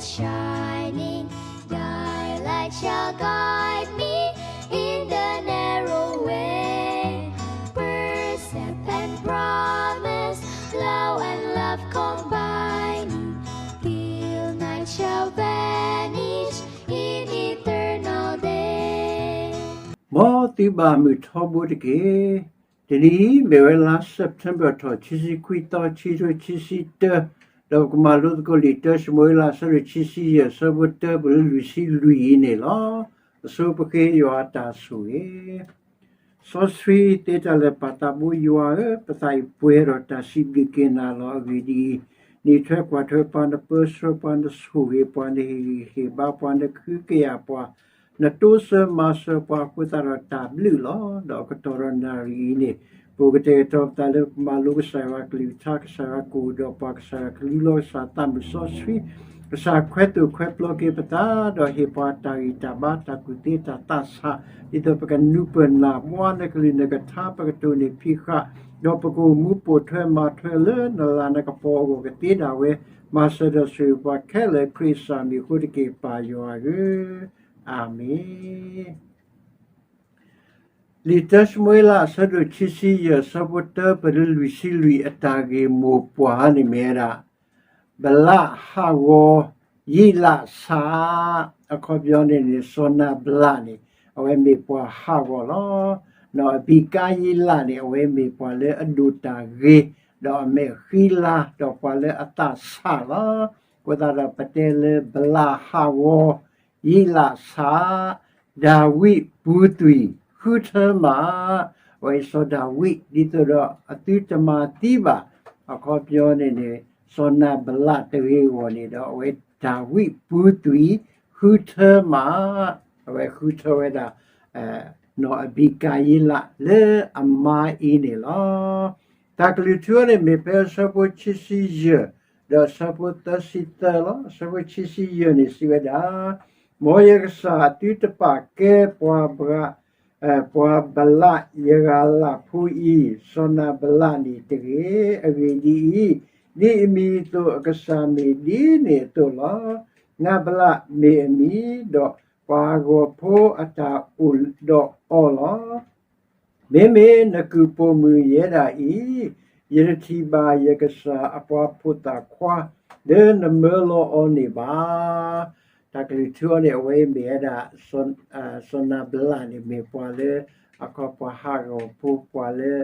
shining, thy light shall guide me in the narrow way. Precept and promise, law and love combining, till night shall vanish in eternal day. မ်သုဘၣ်မုာ်ထီဘိတက့ၢ်. တနံၤအံၤ မ့ၢ်ဝဲလါ September ထီၣ် ခံဆံခွံသီ ခံကထိခံဆံတၢ, ဒီးပကမၤလိသကိးလံာ်တၢၡမူၤအ့လး အဆၢဒိၣ်ခံဆံယဲၢ် အဆၢဖိတၢ ပလၢလွံၢ်ဆံလွံၢ်အံၤန့ၣ်လီၤ. အဆိပဃ့ယွၤအတၢ်ဆိၣ်ဂ့ၤ စီဆှံသ့တၢ်လၢာ် ပၢ်သးဘိယွၤဧၢ, ပသးအံၤပှဲၤဒီးတၢ်စံးဘျုးက့ၤနၤလီၤ. အဂ့ၢ်ဒ်အံၤ, နအံးထွဲကွၢ်ထွဲပှၤ, နပၢဆှၢပှၤ, နဆိၣ်ဂ့ၤပှၤ, နဟ့ၣ်ဂံၢ်ဟ့ၣ်ဘါပှၤ, နကဟုကယာ်ပှၤ, နတိစၢၤမၤစၢၤပှၤအဃိသတးဒီးတၢ်ဘျုးလီၤ. ဒီးအကတီၢ်ဒီးနၣ်ရံၣ်အံၤန့ၣ် ပအိၣ်ကတဲာ်ကတီၤပသးလၢပမၤလိကစၢ်ယွၤအကလုၢ်ကထါ, ကစၢ်ယွၤကအိၣ်ဒီးပှၤ, ကစၢ်ယွၤကလူလီၤ, ကစၢ်သးမုၣ်စီဆှံ ကစၢ်ခွဲးသိၣ်ခွဲးပျီက့ၤပသး, ဒီးဟ့ၣ်ပှၤတၢ်ဂံၢ်တၢ်ဘါ, တၢ်ကူၣ်သ့တၢ်သးဆး, ဒ်သိးပကနၢ်ပၢၢ်နၢ်ဘှါနကလုၢ်နကထါ, ပကတိၢ်န့ၢ်ဖံးဃာ်, ဒီးပကအိၣ်မူပိာ်ထွဲမၤထွဲလၢနလၤနကပီၤအဂီၢ်ကသ့ဒၣ်ဝဲ, မၤစၢၤဒီးဆိၣ်ဂ့ၤပှၤခဲလၢာ် ခရံာ်အမံၤအဃိတက့ၢ် ပၢ်ယွၤဧၢ, အၤမ့ၣ်. လံာ်တၢၡမူၤအ့လး အဆၢဒိၣ်ခံဆံယဲၢ် အဆၢဖိတၢ ပတုၤလွံၢ်ဆံလွံၢ် အတၢ်ဂ့ၢ်မိၢ်ပှၢ်န့ၣ်မ့ၢ်ဝဲဒၣ် ဘလးဟးဂီၤယံးလးဆး, အခီပညီန့ၣ်န့ၣ် စီၤနၤဘလးန့ၣ် အဝဲမ့ၢ်ပှၤဟးဂီၤလီၤ. နီၢ်အဘံကါယံလးန့ၣ် အဝဲမ့ၢ်ပှၤလၢအဒိၣ်တၢ်ဂ့ၤ, ဒီးအမဲာ်ဃံလၤ, ဒီးပှၤလၢအသးဆးလီၤ. အဃိသတးဒီးပတဲလၢဘလးဟးဂီၤ ယံးလးဆး, ဒၤဝံးပူၤသွံၣ်ဃုထၢမး, အဝဲစီၤဒၤဝံး ဒ်သိးဒီးအသုတမၤသံဘၣ်, အခီပညီန့ၣ်န့ၣ် စီၤနၤဘလးတဂ့ၤအဂီၢ်န့ၣ်ဒီး အဝဲဒၤဝံးပူၤသွံၣ်ဃုထၢမး, အဝဲဃုထၢဝဲဒၣ် နီၢ်အဘံကၤယံလးလၢအမါအံၤန့ၣ်လီၤ. တၢ်ကလုၢ်ထူအံၤန့ၣ် မ့ၢ်ဖဲအဆၢဖိခံဆံယဲၢ် ဒီးအဆၢဖိသၢဆံသၢလီၤ. အဆၢဖိခံဆံယဲၢ်န့ၣ် စံးဝဲဒၣ်, မ်ယကစၢ်အသုတပာ်ကဲပှၤဘ ပှၤဘလးယဂၤလၢ်ဖိအံၤ စီၤနၤဘလးန့ၣ်တဂ့ၤ. အဂ့ၢ်ဒ်အံၤ, ဒ်အမံၤအသိးအကစၢ်မ့ၢ်ဒ်န့ၣ်အသိးလီၤ. နၤဘလးမ့ၢ်အမံၤ, ဒီးပှၤဟးဂီၤဖိအတၢ်အိၣ်ဒီးအီၤလီၤ. မ့မ့ၢ်နကုၢ်ပိာ်မုၣ်ယဲဒၣ်အံၤ, ယတထံၣ်ဘၣ်ယကစၢ်အပှၤဖိသၣ်ခွါ လၢနမၢလီၤအီၤန့ၣ်ဘၣ်. တၢ်ကလုၢ်ထူအံၤန့ၣ် အဝဲမ့ၢ်ဝဲဒၣ် စီၤနၤဘလးန့ၣ် မ့ၢ်ပှၤလၢ အခီပှၤဟးဂီၤဖိ ပှၤလၢ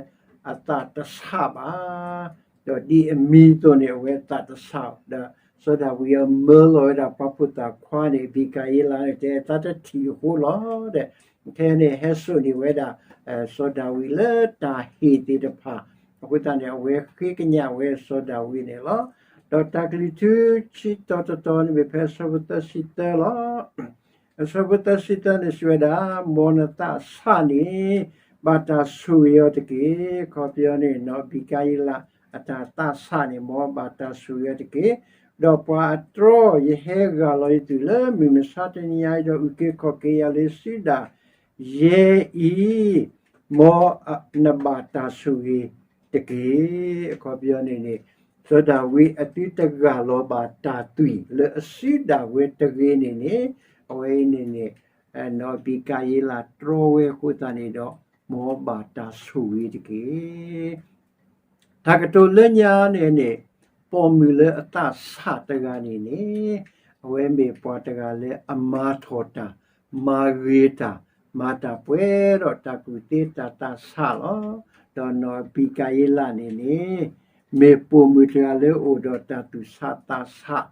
အသးတဆးဘၣ်. ဒီးဒ်အမံၤအသိးန့ၣ် အဝဲသးတဆး, ဒီးစီၤဒၤဝံးအမၢလီၤဝဲဒၣ်ပှၤဖိသၣ်ခွါန့ၣ် အဘံကၤယံလးန့ၣ် တဲသးတထံၣ်အဃိလီၤ. ဒီးခဲအံၤန့ၣ် ဟဲစိာ်န့ၢ်ဝဲဒၣ် စီၤဒၤဝံးလၢတၢ်ဟ့ၣ်သ့ၣ်တဖၣ်, အဃိသတးန့ၣ် အဝဲဃ့ကညးဝဲစီၤဒၤဝံးန့ၣ်လီၤ. ဒီးတၢ်ကလုၢ်ထူဆံတီၤတတီၤန့ၣ် မ့ၢ်ဖဲအဆၢဖိသၢဆံသၢလီၤ. အဆၢဖိသၢဆံသၢန့ၣ် စံးဝဲဒၣ်, မ်နသးဆးန့ၣ် ဘၣ်တၢ်ဆိၣ်ဂ့ၤအီၤတက့ၢ်. အခီပညီန့ၣ် နီၢ်အဘံကၤယံလးအတၢ်သးဆးန့ၣ် မ်ဘၣ်တၢ်ဆိၣ်ဂ့ၤအီၤတက့ၢ်. ဒီးပှၤအတြီယဟဲဂၢ်လီၤယသုးလၢမုၢ်မဆါတနံၤညါအံၤ ဒီးအုၣ်က့ၤခီၣ်က့ၤယၤလၢစုဒၣ်ယဲအံၤ, မ်နဘၣ်တၢ်ဆိၣ်ဂ့ၤတက့ၢ်. အခီပညီန့ၣ်န့ၣ် စီၤဒၤဝံးအသုတဂၢ်လီၤဘၣ်တၢ်သွံၣ်လၢအစုဒၣ်ဝဲတဂ့ၤန့ၣ်န့ၣ်, အဝဲအံၤန့ၣ်န့ၣ် နီၢ်အဘံကၤယံလးတြီဝဲအဃိသတးန့ၣ်ဒီး မ်ဘၣ်တၢ်ဆိၣ်ဂ့ၤတက့ၢ်. တၢ်ကတိၤလၢညါန့ၣ်န့ၣ် ပိာ်မုၣ်လၢအသးဆးတဂၤန့ၣ်န့ၣ်, အဝဲမ့ၢ်ပှၤတဂၤလၢအမၤထီၣ်တၢ်, မၤဂ့ၤတၢ်, မၤတၢ်ပှဲၤဒီးတၢ်ကူၣ်သ့တၢ်သးဆးလီၤ. ဒီးနီၢ်အဘံကၤယံလးန့ၣ်န့ၣ် မ့ၢ်ပိာ်မုၣ်တဂၤလၢအိၣ်ဒီးတၢ်သူၣ်ဆးသးဆး,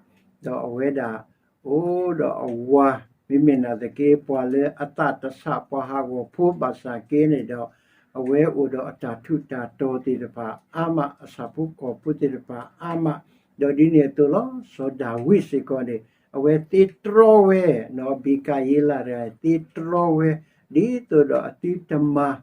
ဒီးအဝဲဒၣ် အိၣ်ဒီးအဝၤ, မ့မ့ၢ်နာ်သက့ ပှၤလၢအသးတဆး ပှၤဟးဂီၤဖိဘၣ်ဆၣ်က့န့ၣ်ဒီး အဝဲအိၣ်ဒီးအတၢ်ထူးတၢ်တီၤသ့ၣ်တဖၣ်အါမး, အဆၣ်ဖိကီၢ်ဖိသ့ၣ်တဖၣ်အါမး, ဒီးဒ်န့ၣ်အသိးလီၤ. စီၤဒၤဝံးစ့ၢ်ကီးန့ၣ် အဝဲသ့တြီဝဲ, နီၢ်အဘံကၤယံလးတဂၤန့ၣ် သ့တြီဝဲ, ဒ်သိးဒီးအသုတမၤ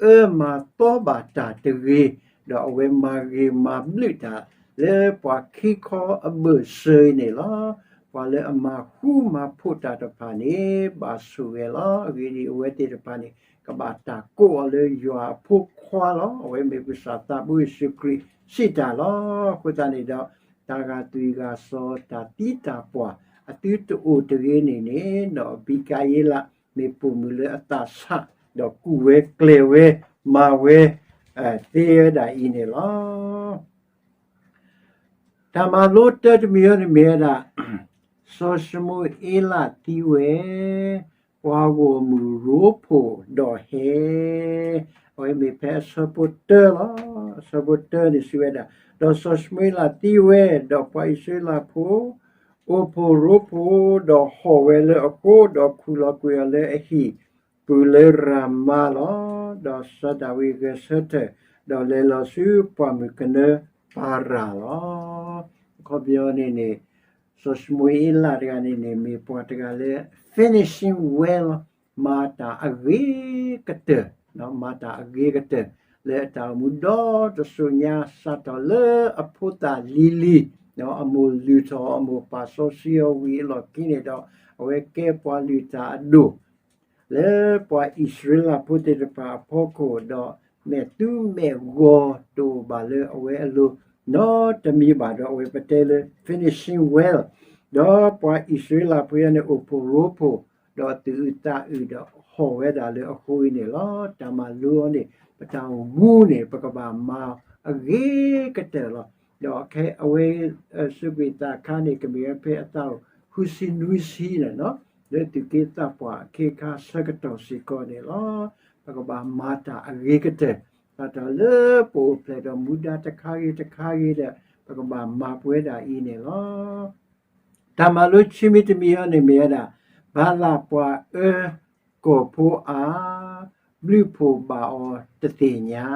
အၢမၤသီဘၣ်တၢ်တဂ့ၤ, ဒီးအဝဲမၤဂ့ၤမၤဘျုးတၢ်လၢပှၤခံခီအဘၢၣ်စၢၤအံၤန့ၣ်လီၤ. ပှၤလၢအမၤဃူမၤဖိးတၢ်တဖၣ်န့ၣ် ဘၣ်ဆိၣ်ဂ့ၤလီၤ. အဂ့ၢ်ဒ်အံၤ, အဝဲသ့ၣ်တဖၣ်န့ၣ် ကဘၣ်တၢ်ကိးအီၤလၢယွၤအဖိခွါလီၤ. အဝဲမ့ၢ်ပကစၢ်သးဘိယ့ၣ်ၡူးခရံာ်စံးတၢ်လီၤ. အဃိသတးန့ၣ်ဒီး တၢ်ဂာ်သွံၣ်ဂာ်စီၤ တၢ်သံတၢ်ပှၢ် အသုတအိၣ်တဂ့ၤန့ၣ်န့ၣ် ဒီးအဘံကၤယ့လး မ့ၢ်ပိာ်မုၣ်လၢအသးဆး ဒီးကူၣ်ဝဲကျဲၤဝဲ မၤဝဲ သ့ဝဲဒၣ်အံၤန့ၣ်လီၤ. တၢ်မၤလိတၢတမံၤအံၤန့ၣ်မ့ၢ်ဝဲဒၣ် စီၤၡမူၤအ့လးသံဝဲ, ပှၤဂီၢ်မုၢ်ရိဖှိၣ်ဒီးဟဲ, အဝဲမ့ၢ်ဖဲအဆၢဖိတၢလီၤ. အဆၢဖိတၢန့ၣ်စံးဝဲဒၣ်, ဒီးစီၤၡမူၤအ့လးသံဝဲ, ဒီးပှၤအံၣ်စရ့လးဖိ အိၣ်ဖှိၣ်ရိဖှိၣ်, ဒီးဟီၣ်ဝဲလၢအဃိ, ဒီးခူၣ်လီၤကွံာ်အီၤလၢအဟံၣ်ပူၤလၢရၤမါလီၤ. ဒီးစီၤဒၤဝံးဂဲၤဆၢထၢၣ်, ဒီးလဲၤလီၤဆူပှၢ်မုၢ်ကနၢပၤရၤလီၤ. အခီပညီန့ၣ်န့ၣ် စီၤၡမူၤအ့လးတဂၤန့ၣ်န့ၣ် မ့ၢ်ပှၤတဂၤလၢ finishing well လီၤ. မၤတၢ်အဂ့ၤကတၢၢ်, မၤတၢ်အဂ့ၤကတၢၢ် လၢအတၢ်အိၣ်မူဒီတစိၤညါ စးထီၣ်လၢအဖိသၣ်လံၤလံၤ, အမိၢ်လုၢ်ထီၣ်အမိၢ်ပၢ်စီဆှံအီၤဝံၤအလီၢ်ခံန့ၣ်ဒီး အဝဲကဲပှၤလုၢ်တၢ်အဒိၣ် လၢပှၤအံၣ်စရ့လးဖိသ့ၣ်တဖၣ်အဖီခိၣ်, ဒီးမဲာ်သူမဲာ်ဂီၤတအိၣ်ဘၣ်လၢအဝဲအလိၤ နီတမံၤဘၣ်ဒီး အဝဲပတဲလၢ finishing well, ဒီးပှၤအံၣ်စရ့လးဖိအံၤန့ၣ် အိၣ်ဖှိၣ်ရိဖှိၣ်, ဒီးသူၣ်အုးသးအုးဒီးဟီၣ်ဝဲဒၣ်လၢအဃိအံၤန့ၣ်လီၤ. တၢ်မၤလိအီၤန့ၣ် ပတၢ်အိၣ်မူန့ၣ် ပကဘၣ်မၤအဂ့ၤကတၢၢ်လီၤ. ဒီးခဲအဝဲ စူးကွံာ်သးခါန့ၣ် ကမ့ၢ်ဝဲဖဲအသးအိၣ်ဃုဆံနွံဆံန့ၣ်လီၤ. လၢသူၣ်က့သးပှၢ်အခ့အခါဆၢကတီၢ်စ့ၢ်ကီးန့ၣ်လီၤ. ပကဘၣ်မၤတၢ်အဂ့ၤကတၢၢ်, ဘၣ်တၢ်လၢပအိၣ်ဖျဲၣ်ဒီးမူဒါတခါဂ့ၤတခါဂ့ၤဒီး ပကဘၣ်မၤပဝဲဒၣ်အံၤန့ၣ်လီၤ. တၢ်မၤလိခံမံၤတမံၤအံၤန့ၣ်မ့ၢ်ဝဲဒၣ် ဘၤလးပှၤအၢကီၢ်ဖိအါ, ဘျုးဖှိၣ်ဘၣ်အီၤတသ့ၣ်ညါ.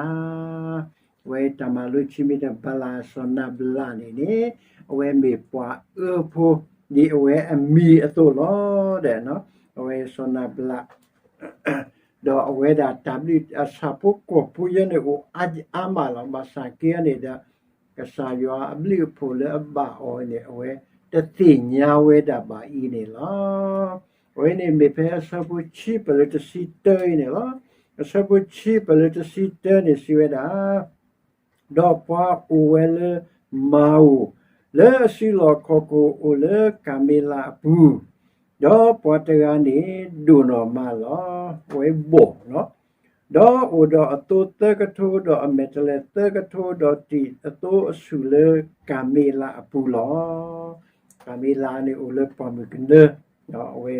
အဝဲတၢ်မၤလိခံမံၤတ ဘၤလးစီၤနၤဘလးန့ၣ်န့ၣ် အဝဲမ့ၢ်ပှၤအၢဖိ ဒ်အဝဲအမံၤအသိးလီၤ. ဒီး အဝဲစီၤနၤဘလး ဒီးအဝဲဒၣ်တၢ်ဘျုးအဆၣ်ဖိကီၢ်ဖိယဲန့ၣ်အိၣ်အါမးလီၤ. ဘၣ်ဆၣ်က့န့ၣ်ဒီး ကစၢ်ယွၤအဘျုးအဖှိၣ်လၢအဘၣ်အီၤန့ၣ် အဝဲတသ့ၣ်ညါဝဲဒၣ်ဘၣ်အံၤန့ၣ်လီၤ. အဝဲန့ၣ်မ့ၢ်ဖဲအဆၢဖိဆံပၢၢ်လၢတဆံတၢအံၤန့ၣ်လီၤ. အဆၢဖိဆံပၢၢ်လၢတဆံတၢန့ၣ်စံးဝဲဒၣ် ဒီးပှၤအိၣ်ဝဲလၢမၤဧိၤ, လၢအစုလီၢ်ခီၣ်ခိၣ်အိၣ်လၢကၤမ့လးအပူၤ, ဒီးပှၤတဂၤန့ၣ်ဒိၣ်နီၢ်မးလီၤ. အဝဲဘီၣ်လီၤ. ဒီးအိၣ်ဒီးအသိသၢကထိ, ဒီးအမဲာ်တဲးလဲးသၢကထိ, ဒီးတံာ်အသိအဆူၣ်လၢကၤမ့လးအပူၤလီၤ. ကၤမ့လးန့ၣ်အိၣ်လၢပှၢ်မုၢ်ကနၢ, ဒီးအဝဲ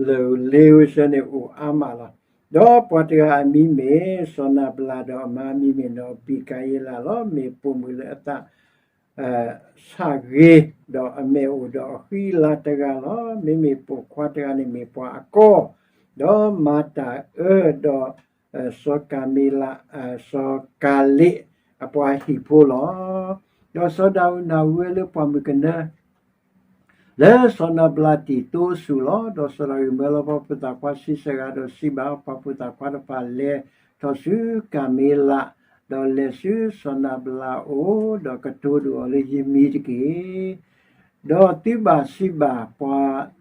လၢာ်လ့ဝဲဆၢန့ၣ်အိၣ်အါမးလီၤ. ဒီးပှၤတဂၤအမံၤမ့ၢ်စီၤနၤဘလး, ဒီးအမါအမံၤမ့ၢ်နီၢ်ဘံၤကၤယ့လးလီၤ. မ့ၢ်ပိာ်မုၣ်လၢအသး ဆၣ်ဂ့ၤ, ဒီးအမဲာ်အိၣ်ဒီးအဃံအလၤတဂၤလီၤ. မ့မ့ၢ်ပိာ်ခွါတဂၤန့ၣ်မ့ၢ်ပှၤအကီ, ဒီးမၤတၢ်အၢဒီး စီၤကၤမ့လး, စီၤကၤလ့းအပှၤဟံၣ်ဖိလီၤ. ဒီးစီၤဒၤဝံးနၢ်ဟူဝဲလၢပှၢ်မုၢ်ကနၢ လၢစီၤနၤဘလးတံာ်သိအဆူၣ်လီၤ. ဒီးစီၤဒၤဝံးမၢလီၤပှၤဖိသၣ်ခွါဆံဆဲးဂၤ, ဒီးစံးဘၣ်ပှၤဖိသၣ်ခွါတဖၣ်, လဲၤထီၣ်ဆူကၤမ့လး, ဒီးလဲၤဆူစီၤနၤဘလးအအိၣ်, ဒီးကတိၤဒုးအီၤလၢယမံၤတက့ၢ်. ဒီးသုဘၣ်စံးဘၣ်ပှၤ,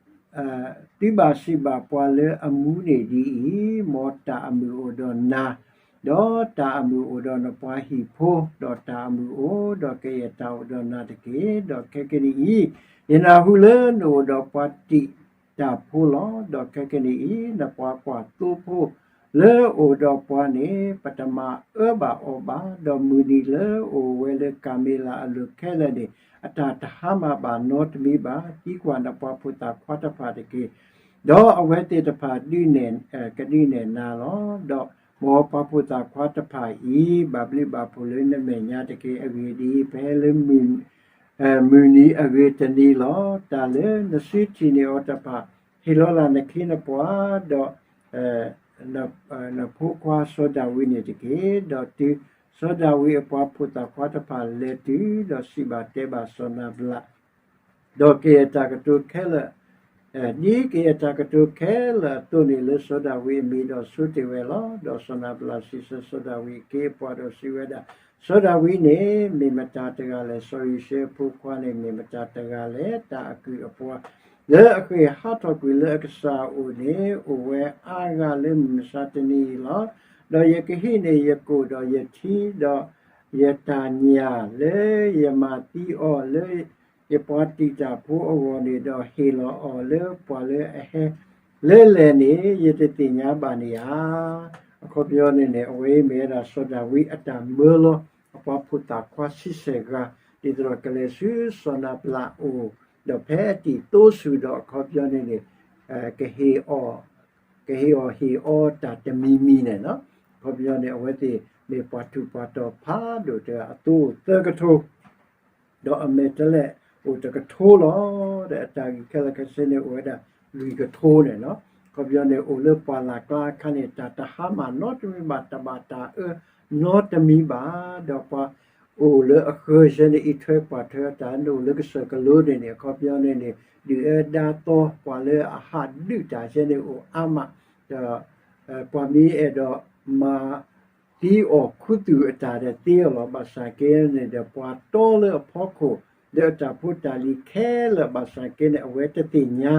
သုဘၣ်စံးဘၣ်ပှၤလၢအမူန့ၣ်ဒ်အံၤ, မ်တၢ်အမုာ်အိၣ်ဒီးနၤ, ဒီးတၢ်အမုာ်အိၣ်ဒီးနပှၤဟံၣ်ဖိ, ဒီးတၢ်အမုာ်အိၣ်ဒီးကယဲၢ်တၢ်အိၣ်ဒီးနၤတက့ၢ်. ဒီးခဲကနံၣ်အံၤ, ယနၢ်ဟူလၢနအိၣ်ဒီးပှၤတံာ်တၢ်ဖိလီၤ. ဒီးခဲကနံၣ်အံၤ, နပှၤကွၢ်သိဖိလၢအိၣ်ဒီးပှၤန့ၣ် ပတမၤအၢဘၣ်အီၤဘၣ်. ဒီးမုၢ်နံၤလၢအိၣ်ဝဲလၢကၤမ့လးအလိၤခဲလၢာ်န့ၣ် အတၢ်တဟါမၢ်ဘၣ်နီတမံၤဘၣ်. သံကွၢ်နပှၤဖိသၣ်ခွါတဖၣ်တက့ၢ်. ဒီးအဝဲသ့ၣ်တဖၣ်ဒုးနဲၣ်, ကဒုးနဲၣ်နၤလီၤ. ဒီးမ်ပှၤဖိသၣ်ခွါတဖၣ်အံၤ ဘၣ်ဘျုးဘၣ်ဖှိၣ်လၢနမဲာ်ညါတက့ၢ်. အဂ့ၢ်ဒ်အံၤ, ပဟဲလၢ မုၢ်နံၤအဂ့ၤတနံၤလီၤ. တၢ်လၢနစုထံၣ်န့ၢ်အီၤတဖၣ် ဟ့ၣ်လီၤလၢနခ့နပှၤ, ဒီး နဖိခွါစီၤဒၤဝံးန့ၣ်တက့ၢ်. ဒီးတုၤစီၤဒၤဝံးအပှၤဖိသၣ်ခွါတဖၣ်လဲၤတုၤ, ဒီးစံးဘၣ်တဲဘၣ်စီၤနၤဘလး, ဒီးကယဲၢ်တၢ်ကတိၤခဲလၢာ်, ဒ်ကယဲၢ်တၢ်ကတိၤခဲလၢာ်အသိးန့ၣ်လၢစီၤဒၤဝံးအမံၤ, ဒီးဆိတ့ၢ်ဝဲလီၤ. ဒီးစီၤနၤဘလးစံးဆၢစီၤဒၤဝံးအခ့အပှၤ, ဒီးစံးဝဲဒၣ်, စီၤဒၤဝံးန့ၣ် မ့ၢ်မတၤတဂၤလဲၣ်. စီၤယံၡဲအဖိခွါန့ၣ် မ့ၢ်မတၤတဂၤလဲၣ်. တၢ်အကုၢ်အပှၤ လၢအဃ့ၢ်ဟးထီၣ်ကွံာ်လၢအကစၢ်အအိၣ်န့ၣ် အိၣ်ဝဲအါဂၤလၢမုၢ်မဆါတနံၤအံၤလီၤ. ဒီးယကဟံးန့ၢ်ယကိၣ်ဒီးယထံ, ဒီး ယတၢ်ညၣ်လၢယမၤသံအီၤလၢယပှၤတံာ်တာ်ဖိအဂီၢ်န့ၣ်ဒီး ဟ့ၣ်လီၤအီၤလၢပှၤလၢအဟဲလၢလဲၣ်န့ၣ် ယတသ့ၣ်ညါဘၣ်န့ၣ်ဧါ. အခီပညီန့ၣ်န့ၣ် အဝဲအံၤမ့ၢ်ဝဲဒၣ်စီၤဒၤဝံးအတၢ်မၢလီၤ အပှၤဖိသၣ်ခွါဆံဆဲၣ်ဂၤ ဒ်သိးဒီးကလဲၤဆူစီၤနၤဘလးအအိၣ်, ဒီးဖဲအတံၤသိဆူၣ်ဒီးအခီပညီန့ၣ်န့ၣ် ကဟ့ၣ်အီၤ ကဟ့ၣ်အီၤဟ့ၣ်အီတၢ်တမံၤမံၤန့ၣ်လီၤ. အခီပညီန့ၣ် အဝဲသ့ၣ်မ့ၢ်ပှၤထူးပှၤတီၤဖးဒိၣ်တဂၤ အသိအိၣ်သၢကထိ ဒီးအမဲာ်တဲးလဲးအိၣ်တကထိလီၤ. ဒီးအတၢ်ဂံၢ်ခဲလၢာ်ခဲဆ့န့ၣ် အိၣ်ဝဲဒၣ်လွံၢ်ကထိန့ၣ်လီၤ. အခီပညီန့ၣ် အိၣ်လၢပှၢ်လၢ်ကျါအခါန့ၣ် တၢ်တဟါမၢ်နီတမံၤဘၣ်, တၢ်ဘၣ်တၢ်အၢနီတမံၤဘၣ်, ဒီးပှၤအိၣ်လၢအဃၢၤဆဲန့ၣ် အံးထွဲကွၢ်ထွဲအတၢ်န့ၣ် အိၣ်လၢကစၢၢ်ကလိန့ၣ်န့ၣ် အခီပညီန့ၣ်န့ၣ် ဒုၣ်အၢဒါသီ ပှၤလၢအဟးဒုးတၢ်ဆဲန့ၣ် အိၣ်အါမး, ဒီး ပှၤမ့ၢ်အဲၣ်ဒိးမၤ သံအီၣ်ခူသူၣ်အတၢ်ဒီးသ့အီၤလီၤ. ဘၣ်ဆၣ်က့န့ၣ်ဒီး ပှၤတီလၢအဖီခိၣ် လၢအတၢ်ဖိတၢ်လံၤခဲလၢာ် ဘၣ်ဆၣ်က့န့ၣ် အဝဲတသ့ၣ်ညါ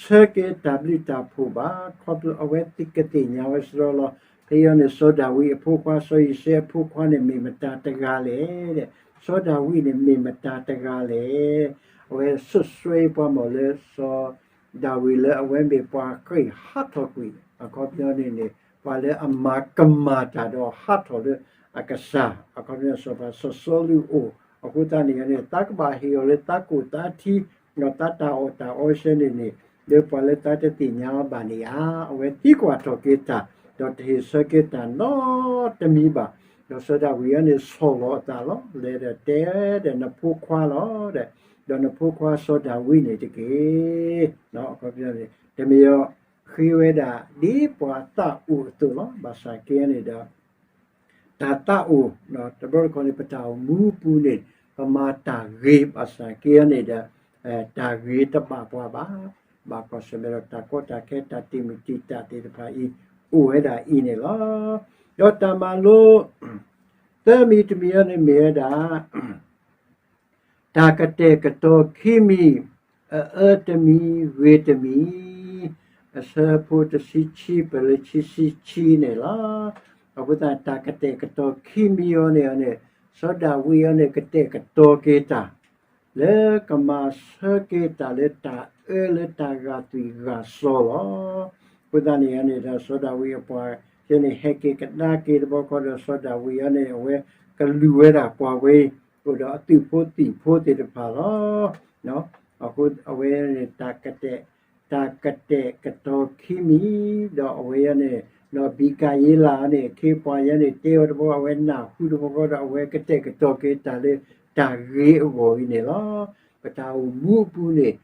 ဆၢက့ၤတၢ်ဘျုးတၢ်ဖှိၣ်ဘၣ်, ခီဖျိအဝဲကသ့ၣ်ညါဝဲစရီလီၤ. ဖဲအံၤန့ၣ် စီၤဒၤဝံးအဖိခွါ စီၤယံးစဲအဖိခွါန့ၣ် မ့ၢ်မတၤတဂၤလဲၣ်. စီၤဒၤဝံးန့ၣ် မ့ၢ်မတၤတဂၤလဲၣ်. အဝဲစွပ်စွဲပှၤမၢ်လၢစီၤ ဒၤဝံးလၢအဝဲမ့ၢ်ပှၤဃ့ၢ်ဟးထီၣ်ကွံာ် အခီပညီန့ၣ်န့ၣ် ပှၤလၢအမၤကမၣ်တၢ်ဒီးဟးထီၣ်လၢအကစၢ် အခီပညီစီၤပၤစီၤစီလူးအအိၣ်, အဃိသတးန့ၣ်န့ၣ် သးကဘၣ်ဟ့ၣ်အီၤလၢသးကိၣ်သးထံ ဒီးသးတၢ်အီၣ်တၢ်အီဆဲန့ၣ်န့ၣ် လၢပှၤလၢသးတသ့ၣ်ညါအီၤဘၣ်န့ၣ်ဧါ. အဝဲသံကွၢ်ထီၣ်က့ၤတၢ် ဒီးတဟ့ၣ်ဆၢက့ၤတၢ်နီတမံၤဘၣ်. ဒီးစီၤဒၤဝံးအံၤန့ၣ်ဆီၣ်လီၤအသးလီၤ. လဲၤဒီးတဲဒီးနဖိခွါလီၤ. ဒီးနဖိခွါစီၤဒၤဝံးန့ၣ်တက့ၢ်. တမ့ၢ်အီၤ ဃ့ဝဲဒၣ်ဒ်ပှၤသးအိၣ်အသိးလီၤ. ဘၣ်ဆၣ်က့န့ၣ်ဒီး တၢ်သးအိၣ် တဘျီတခီၣ်န့ၣ် ပတၢ်အိၣ်မူအပူၤန့ၣ် ပမၤတၢ်ဂ့ၤ ဘၣ်ဆၣ်က့န့ၣ်ဒီး တၢ်ဂ့ၤတဘၣ်ပှၤဘၣ်. ဘၣ်ကွၢ်ဆၢၣ်မဲာ်ဒီးတၢ်ကီတၢ်ခဲ တၢ်တံာ်မုၢ်တံာ်တာ်သ့ၣ်တဖၣ်အံၤ အိၣ်ဝဲဒၣ်အံၤန့ၣ်လီၤ. ဒီးတၢ်မၤလိ သၢမံၤတမံၤအံၤန့ၣ်မ့ၢ်ဝဲဒၣ် တၢ်ကတဲာ်ကတီၤခံမံၤ, အအၢတမံၤ ဂ့ၤတမံၤ, အဆၢဖိတဆံခံ ပၢၢ်လၢခံဆံခံန့ၣ်လီၤ. အဃိသတး တၢ်ကတဲာ်ကတီၤခံမံၤအံၤန့ၣ်န့ၣ် စီၤဒၤဝံးအံၤန့ၣ် ကတဲာ်ကတီၤက့ၤတၢ် လၢကမၤဆၢက့ၤတၢ်လၢတၢ်အၢလၢတၢ်ဂာ်သွံၣ်ဂာ်စီၤလီၤ. အဃိသတးန့ၣ်န့ၣ်ဒီး စီၤဒၤဝံးအပှၤကဲန့ၣ် ဟဲက့ၤကဒါက့ၤတဘျီဃီဒီး စီၤဒၤဝံးအံၤန့ၣ် အဝဲကလူၤဝဲဒၣ်ပှၤဝဲ အိၣ်ဒီးအသုးဖိသံၣ်ဖိသ့ၣ်တဖၣ်လီၤ. အဃိအဝဲန့ၣ် တၢ်ကတဲာ်ကတီၤခံမံၤ ဒီးအဝဲအံၤန့ၣ် နီၢ်ဘံကၤယ့လးန့ၣ် အခ့အပှၤအံၤန့ၣ် တဲဝဲတဘျီ အဝဲနၢ်ဟူတဘျီဃီဒီး အဝဲကတဲာ်ကတီၤက့ၤတၢ်လၢတၢ်ဂ့ၤအဂီၢ်အံၤန့ၣ်လီၤ. ပတၢ်အိၣ်မူအပူၤန့ၣ်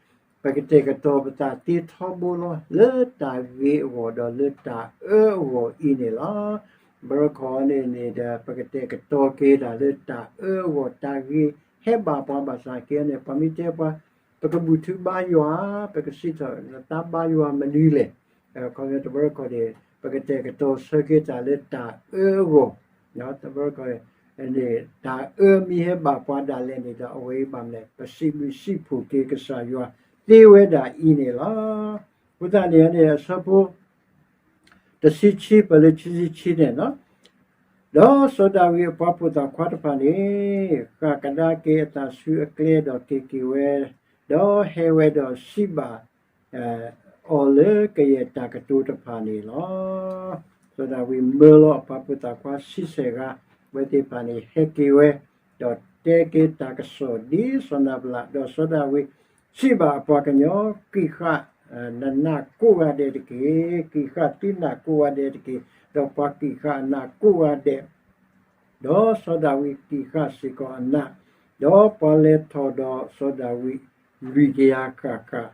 ပကတဲာ်ကတီၤပသးသ့ထီဘိလီၤ လၢတၢ်ဂ့ၤအဂီၢ် ဒီးလၢတၢ်အၢအဂီၢ်အံၤန့ၣ်လီၤ. ဘၣ်တခီန့ၣ်န့ၣ်ဒီး ပကတဲာ်ကတီၤက့ၤတၢ်လၢတၢ်အၢအဂီၢ် တၢ်ဂ့ၤဟဲဘၣ်ပှၤဘၣ်ဆၣ်က့န့ၣ် ပှၤမ့ၢ်တဲပှၤ ပကဘူၣ်ထုဘါယွၤ ပကစံးထီၣ်သးဘါယွၤမနုၤလဲၣ်. အခီပညီတဘျီတခီၣ်န့ၣ် ပကတဲာ်ကတီၤဆၢက့ၤတၢ်လၢတၢ်အၢအဂီၢ် တဘျီတခီၣ်န့ၣ် တၢ်အၢမ့ၢ်ဟဲဘၣ်ပှၤဒၣ်လဲာ်န့ၣ်ဒီး အဝဲအံၤဘၣ်မနုၤလဲၣ် ပစံးဘျုးစံးဖှိၣ်က့ၤကစၢ်ယွၤသ့ဝဲဒၣ်အံၤန့ၣ်လီၤ. အဃိသတးန့ၣ်န့ၣ် အဆၢဖိ တဆံခံ ပၢၢ်လၢခံဆံခံန့ၣ်လီၤ. ဒီးစီၤဒၤဝံးအပှၤဖိသၣ်ခွါတဖၣ်န့ၣ် ဃၣ်ကဒါက့ၤအသးဆူအကျဲ ဒီးက့ၤက့ၤဝဲ, ဒီးဟဲဝဲဒီးစံးဘၣ် အီၤလၢကယဲၢ်တၢ်ကတိၤတဖၣ်န့ၣ်လီၤ. စီၤဒၤဝံးမၢလီၤအပှၤဖိသၣ်ခွါဆံဆဲၣ်ဂၤ အဝဲသ့ၣ်တဖၣ်န့ၣ် ဟဲက့ၤဝဲ, ဒီးတဲက့ၤတၢ်ကစီၣ်ဒ်စီၤနၤဘလး, ဒီးစီၤဒၤဝံးစံးဘၣ်အပှၤကညီ, ကံၢ်ဃာ်နနးကိးဂၤဒဲးတက့ၢ်. ကံၢ်ဃာ်သုနးကိးဂၤဒဲးတက့ၢ်. ဒီးပှၤကံၢ်ဃာ်အနးကိးဂၤဒဲး ဒီးစီၤဒၤဝံးကံၢ်ဃာ်စ့ၢ်ကီးအနး, ဒီးပှၤလဲၤထီၣ်ဒီးစီၤဒၤဝံးလွံၢ်ကယၤဃၣ်ဃၣ်,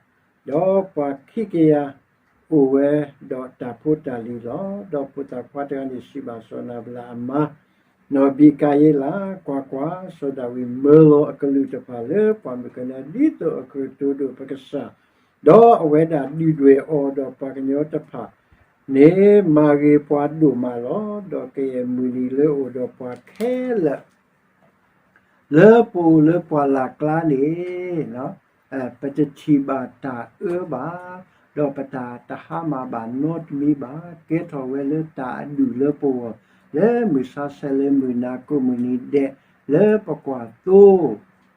ဒီးပှၤခံကယၤအိၣ်ဝဲဒီးတၢ်ဖိတၢ်လံၤလီၤ. ဒီးဖိသၣ်ခွါတဂၤန့ၣ်စံးဘၣ်စီၤနၤဘလးအမါ, နီၢ်ဘံကၤယ့လး, ကွၢ်ကွၢ်, စီၤဒၤဝံးမၢလီၤအကလူးတဖၣ်လၢပှၢ်မုၢ်ကနၢ ဒ်သိးအကတိၤဒိၣ်ပကစၢ်, ဒီးအဝဲဒၣ်ဒုၣ်ဒွဲၣ်အီၤဒီးပှၤကညီတဖၣ် န့ၣ်မၤဂ့ၤပှၤဒိၣ်မးလီၤ. ဒီးကယဲၢ်မုၢ်နံၤလၢအိၣ်ဒီးပှၤခဲလၢာ် လၢပအိၣ်လၢပှၢ်လၢ်ကျါန့ၣ် ပတထံၣ်ဘၣ်တၢ်အၢဘၣ်, ဒီးပတၢ်တဟါမၢ်ဘၣ်နီတမံၤဘၣ်, ကဲထီၣ်ဝဲလၢတၢ်အဒူၣ်လၢပဂီၢ် လၢမုၢ်ဆါဆဲးလၢမုၢ်နၤကိးမုၢ်နံၤဒဲး လၢပကွၢ်သိ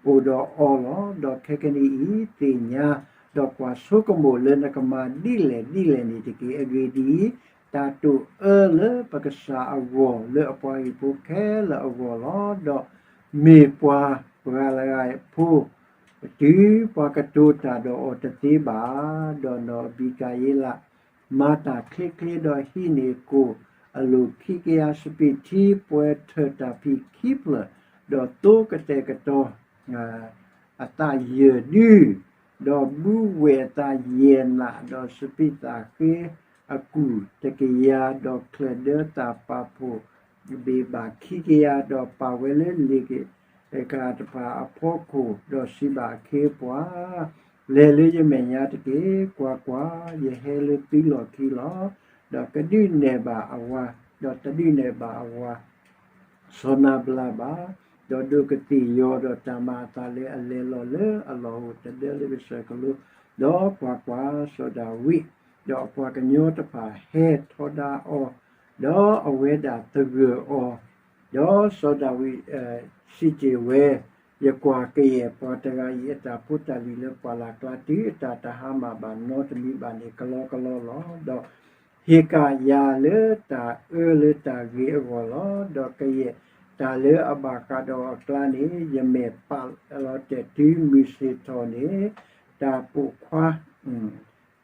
အိၣ်ဒီးအီၤလီၤ. ဒီးခဲကနံၣ်အံၤသ့ၣ်ညါ, ဒီးကွၢ်ဆိကမိၣ်လၢနကမၤဒ်လဲၣ်ဒ်လဲၣ်န့ၣ်တက့ၢ်. အဂ့ၢ်ဒ်အံၤ, တၢ်တိာ်အၢလၢပကစၢ်အဂီၢ် လၢအပှၤဟံၣ်ဖိခဲလၢာ်အဂီၢ်လီၤ. ဒီးမ့ၢ်ပှၤပှၤလၢအဖိ တုၤပှၤကတိၤတၢ်ဒီးအီၤတသ့ဘၣ်. ဒီးနီၢ်အဘံကၤယ့လး မၤတၢ်ချ့ချ့ဒီးဟံးန့ၢ်ကိၣ် အလိၣ်ခံကယၤစပံးထံ ပှဲၤထၢၣ်တၢ်ဖံးခံဖျၢၣ်, ဒီးသိကတဲာ်ကတီၤ အသးယဲၢ်ဒု, ဒီးဘုဝဲၢ်အသးယဲၢ်နး, ဒီးစပံးသၣ်ဃ့အကူၣ်တကယၤ, ဒီးချၢၣ်ဒၢသၣ်ပာ်ဖှိၣ်ဘ့ၣ်ဘၣ်ခံကယၤ, ဒီးပာ်ဝဲလၢလ့ၣ်က့ၤကၤတဖၣ်အဖီခိၣ်, ဒီးစံးဘၣ်အခ့အပှၤ, လဲၤလၢယမဲာ်ညါတက့ၢ်. ကွၢ်ကွၢ်, ယဟဲလၢသုလီၢ်ခံလီၤ. ဒီးကဒုးနဲၣ်ဘၣ်အဝၤ, ဒီးတဒုးနဲၣ်ဘၣ်အဝၤ စီၤနၤဘလးဘၣ်, ဒီးဒိးကသ့ၣ်ယီၤဒီးတၢ်မၤအသးလၢအလဲၤလီၤလၢအလီၢ်အိၣ်တဒၢလၢကစၢၢ်ကလိ, ဒီးကွၢ်ကွၢ်, စီၤဒၤဝံး, ဒီးအပှၤကညီတဖၣ်ဟဲထီဒါအီၤ, ဒီးအဝဲဒၣ်သဂၢၢ်အီၤ, ဒီးစီၤဒၤဝံးစံးတ့ၢ်ဝဲ, ယကွၢ်ကယဲၢ်ပှၤတဂၤအံၤ အတၢ်ဖိတၢ်လံၤလၢပှၢ်လၢ်ကျါတုၤအတၢ်တဟါမၢ်ဘၣ်နီတမံၤဘၣ်န့ၣ် ကလီကလီလီၤ. ဒီး ဟ့ၣ်ကယၤလၢတၢ်အၢလၢတၢ်ဂ့ၤအဂီၢ်လီၤ. ဒီးကယဲၢ်တၢ်လၢအဘၣ်ဃးဒီးအကျါန့ၣ် ယမဲာ်ပာ်လီၤတဲာ်တုၤမုၢ်ဆ့ၣ်ထီၣ်န့ၣ် တၢ်ပိာ်ခွါ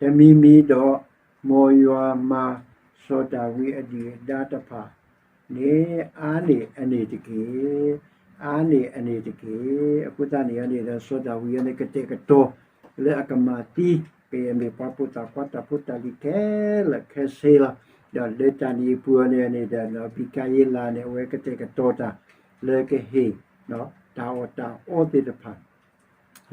တမံၤမံၤဒီး မ်ယွၤမၤစီၤဒၤဝံးအဒုၣ်အဒါတဖၣ်န့ၣ် အါန့ၢ်အန့ၣ်တက့ၢ်. အါန့ၢ်အန့ၣ်တက့ၢ်. အဃိသတးန့ၣ်န့ၣ်ဒီး စီၤဒၤဝံးအန့ၣ်ကတဲာ်ကတီၤ လၢအကမၤသံ ကယဲၢ်မ့ၢ်ပှၤပိာ်သၣ်ခွါတၢ်ဖိတၢ်လံၤခဲလၢာ်ခဲဆ့လီၤ. ဒီးလၢတၢ်န့ၣ်အပူၤန့ၣ်န့ၣ်ဒီး နီၢ်အဘံကၤယ့လးန့ၣ် အဝဲကတဲာ်ကတီၤတၢ် လၢကဟ့ၣ် တၢ်အီၣ်တၢ်အီသ့ၣ်တဖၣ်